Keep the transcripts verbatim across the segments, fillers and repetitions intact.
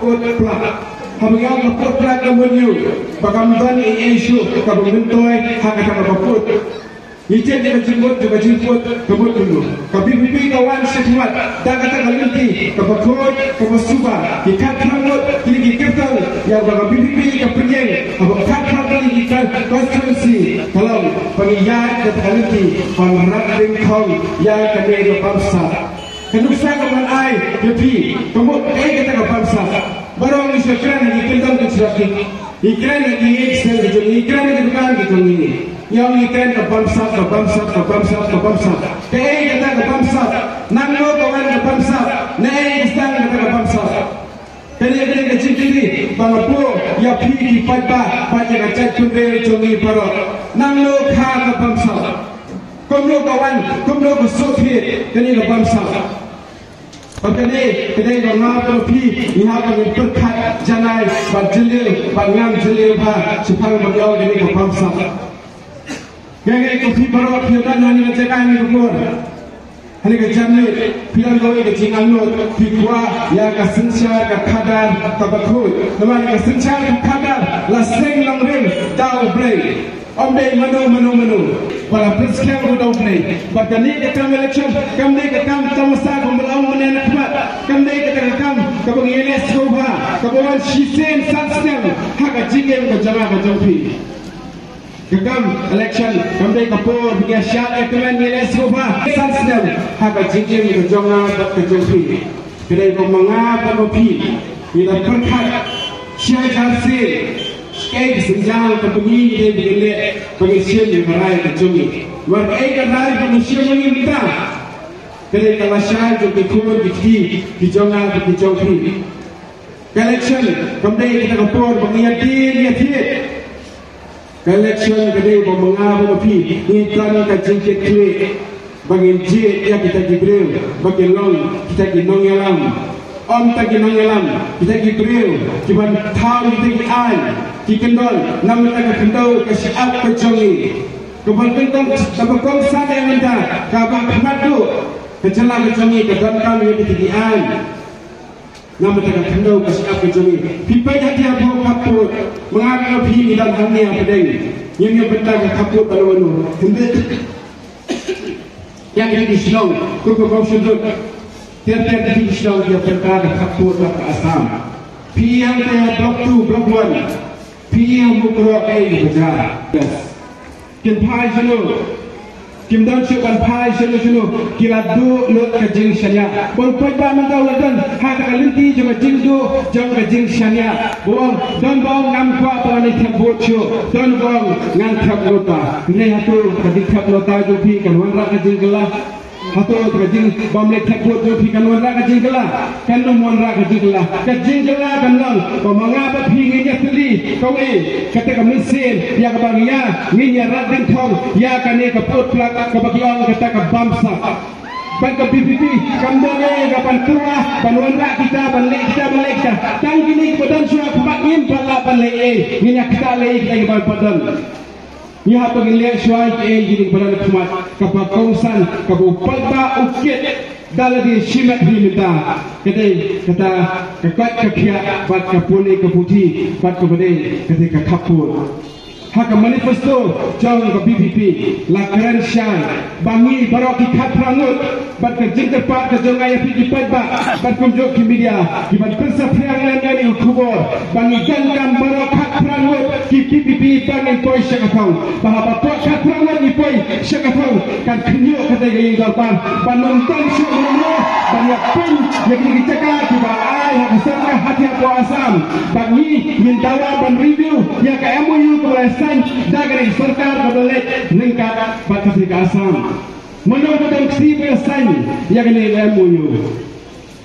Pud Plak. Haba ngi ong ka pud plak ka mut ïa u ba kam don ei ei shuh kaba myntoi ha kata kaba pud. Ngi tip ïa ka jingmut jong ka jingpud ka mut kumno. Ka VPP ka wan shakhmat da kata ka lynti kaba khuid kaba suba. Ki khatphra ngut kine ki kyrtong ïa ba ka VPP ka pynïeng haba khatphra tylli ki constituency. Ka long ba ngi ïaid da kata ka lynti ban rat dyngkhong ïa kane ka bamsap. Ka nuksa ka ban ai ïa phi ka mut kaei kata ka bamsap. Baroh ngi shu kren ha ki kyndon ki shlok, ngi kren ha ki ïing ki sem ki jong ngi, ngi kren ha ki dukan ki jong ngi. Ngi ong ngi kren ka bamsap, ka bamsap, ka bamsap, ka bamsap. Kaei kata ka bamsap? Nangno ka wan ka bamsap? Naei ka sdang kata ka bamsap? Kane, kane ka jingkylli ba nga buh ïa phi ki paidbah bad ïa ka jaitbynriew jong ngi baroh. Nangno kha ka bamsap? Kumno ka wan, kumno ka suk thied kane ka bamsap? Bad kane ka dei ba nga bad phi ngi hap ban pyrkhat janai bad jylliew bad ngam jylliew bha shaphang ba ngi ong kane ka bamsap. Nga ngeit ba phi baroh phi don ha kane ka jaka ha kane ka por, ha kane ka janmiet, phi don kawei ka jingangnud, phi kwah ïa ka synshar ka khadar kaba khuid. Namar ka synshar ka khadar la seng nongrim da U Blei. Ym dei mano mano mano ba la pynskhem ruh da U Blei. Bad kane ka kam election kam dei ka kam tamasa kumba la ong mynne na khmat. Kam dei kata ka kam kaba ngi ïaleh sngewbha kaba wan shisien san snem ha ka jingim ka jong nga ka jong phi. Ka kam election kam dei ka por ba ngi ïa shad ïa kmen, ngi ïaleh sngewbha san snem ha ka jingim ka jong nga bad ka jong phi. Ka dei ba ma nga bad ma phi ngi la pyrkhat shai ka sien, kaei ka sienjam kaba ngi dei ba ngi leh ba ngi shim ïa ka rai ka jong ngi. Namar kaei ka rai ba ngi shim ïa ngi mynta ka dei ka lashai jong ki khun ki kti ki jong nga bad ki jong phi. Ka election kam dei kata ka por ba ngi ïadien ïathied. Ka election ka dei ba ma nga bad ma phi ngi don ka jingkitkhlieh ba ngin jied ïa kita ki briew ba kin long kita ki nongïalam. Ym tang ki nongïalam, kita ki briew kiban thaw kita ki aiñ, ki kyndon namar ka khyndew ka shyiap ka jong ngi. Kaba kongsan, kaba kongsan ïa mynta kaba khmat duh ka jylla ka jong ngi ka donkam ïa kita ki aiñ. Namar ka khyndew ka shyiap ka jong ngi. Phi peit ha ki hapoh khappud, ma nga bad phi ngi don hangne hapdeng. Ngim ïoh bynta ka khappud ba la wan u. Hynrei ïa kine ki shnong kum ka Mawshynrut, ter ter ki shnong ki ïoh bynta ka khappud bad ka Assam. Phi hangta ha Block two, Block one. Phi ha Mukroh, kaei ka bajar? Yes. Kin phai shano? Kim don shuh ban phai shano shano. Ki la duh lut ka jingshaniah. Bad u paidbah mynta u la don ha ka lynti jong ka jingduh jong ka jingshaniah. Ba ong, don ba ong ngam kwah ba ngan thep vote shuh. Don ba ong ngan thep nota. Hynrei hato ka jingthep nota jong phi kan wanrah ka jingkylla? Hato ka jingbym leit thep vote jong phi kan wanrah ka jingkylla? Kan ym wanrah ka jingkylla. Ka jingkylla kan long ba ma nga bad phi ngin ïa tylli kawei kata ka mynsiem ïa kaba ngi ïa, ngin ïa rat dyngkhong ïa kane ka pud plak kaba ki ong kata ka bamsap. Bad ka VPP kam don ei ei ka ban tyrwa ban wanrah kita, ban leh kita, ban leh kita. Tang kine kiba don shuwa khmat ngim pat lah ban leh ei ei. Ngin ïa ktah leh ei kita kiba pat don. Ngi hap ban leh shuwa ïa kiei kiei kiba don khmat, kaba kongsan, kaba u paidbah u kit da lade shimet hi mynta. Ka dei kata ka koit ka khiah bad ka pule ka puthi bad kaba dei ka dei ka khappud. Ha ka manifesto jong ka VPP la kren shai ba ngi baroh ki khatphra ngut, bad ka jingkyrpad ka jong nga ïa phi ki paidbah bad kumjuh ki media kiban pynsaphriang lem ïa kane ka khubor ba ngi donkam baroh khatphra ngut ki VPP ba ngin poi sha ka thong. Ba haba poi khatphra ngut ngi poi sha ka thong kan khynñiuh kata ka ïing dorbar ban ym don shuh mano mano ban ïa pyn ïa kine ki jaka kiba ai ha ka sorkar hathi hapoh Assam. Ba ngi ngin dawa ban review ïa ka MOU kaba la sign da kane ka sorkar kaba la leit ryngkat bad ka state ka Assam. Mano ba don ksih ba ïa sign ïa kane ka MOU?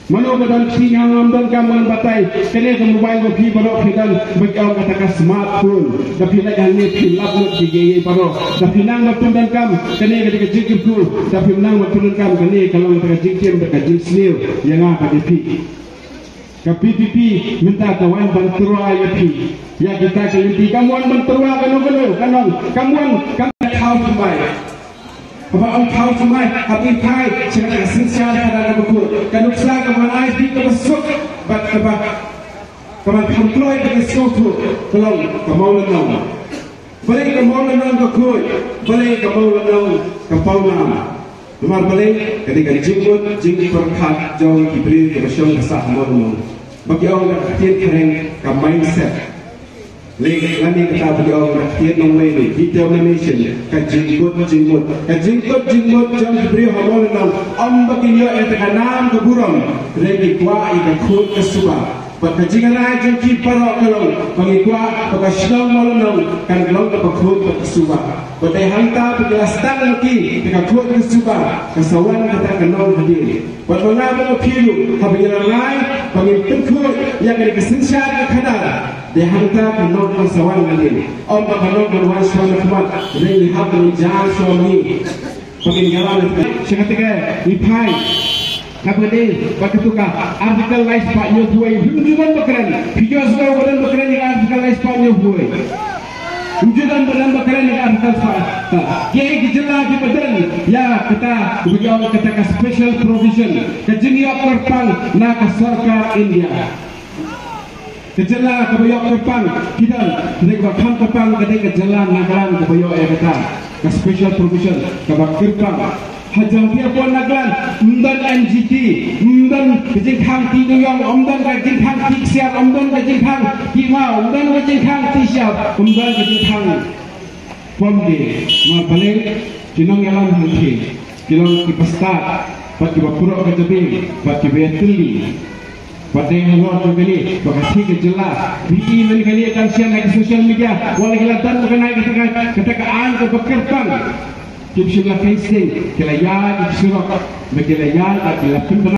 Mano ba don ksih? Nga ngam donkam ban batai. Kane ka mobile ba phi baroh phi don ba ki ong kata ka smartphone. Da phi leit hangne phi lap lut ki kiei kiei baroh. Da phi nang ban pyndonkam kane ka dei ka jingkyrkhu. Da phi nang ban pyndonkam kane ka long kata ka jingkim bad ka jingsniew ïa nga bad ïa phi. Ka VPP mynta ka wan ban tyrwa ïa phi. Ïa kita ki lynti kam wan ban tyrwa kano kano, kam wan kam thaw thymmai. Haba ong thaw thymmai, haba phai sha ka synshar ka dang kaba kut, ka nuksa kaba ai phi kaba suk bad kaba Ka ban kham kloi ka sngewthuh ka long ka mawlynnong. Balei ka mawlynnong ka khuid, balei ka mawlynnong ka pawnam. Namar balei ka dei ka jingmut jingpyrkhat jong ki briew kiba shong ka sah mawlynnong. Ba ki ong da ka ktien phareng ka mindset. Lei lane kata ba ki ong da ka ktien nonglei ne determination, ka jingkut jingmut. Ka jingkut jingmut jong ki briew ha mawlynnong, ym ba kin ïoh ïa ka nam ka burom, hynrei ki kwah ïa ka khuid ka suba. Bad ka jingïaleh jong ki baroh ka long ba ngi kwah ba ka shnong mawlynnong kan long kaba khuid bad ka suba. Bad dei hangta ba ki la sdang ïa ki da ka khuid ka suba, ka sa wan kata ka nong hadien. Bad ma nga bad ma phi ruh haba ngi la ngai ba ngin pynkhuid ïa kane ka synshar ka khadar, dei hangta ka nong kan sa wan hadien. Ym ba ka nong kan wan shuwa na khmat, hynrei ngi hap ban ïa shuwa ngi. Ba ngin ïalam sha kata ka ngi phai. Kaba dei ba katu ka Article lai spah hynñiew phew wei, ym ju don ba kren. Phi ïohsngew ba don ba kren ïa ka Article lai spah hynñiew phew wei? Ym ju don ba don ba kren ïa ka Article spah. Ki, ki jylla kiba don ïa kata, kiba ïoh kata ka special provision, ka jingïoh kyrpang na ka sorkar India. Ka jylla kaba ïoh kyrpang ki don, hynrei kaba kham kyrpang ka dei ka jylla Nagaland kaba ïoh ïa kata ka special provision kaba kyrpang. Hajrong phi ïa poi Nagaland, ym don N G T, ym don ka jingkhang ti dewïong, ym don ka jingkhang ti ksiar, ym don ka jingkhang ti maw, ym don ka jingkhang ti siap, ym don ka jingkhang pom de. Namar balei? Ki nongïalam hangthie ki long kiba stad bad kiba pynroi ka jabieng bad kiba ïatylli. Bad dei halor jong kane ba ka thik ka jylla, phi i lane kane kan share ha ki social media, wat la ki la don ba kane kata ka, kata ka aiñ kaba kyrpang, ki shim la kein seng, ki la ïaid ki surok, ba ki la ïaid, ba ki la pynbna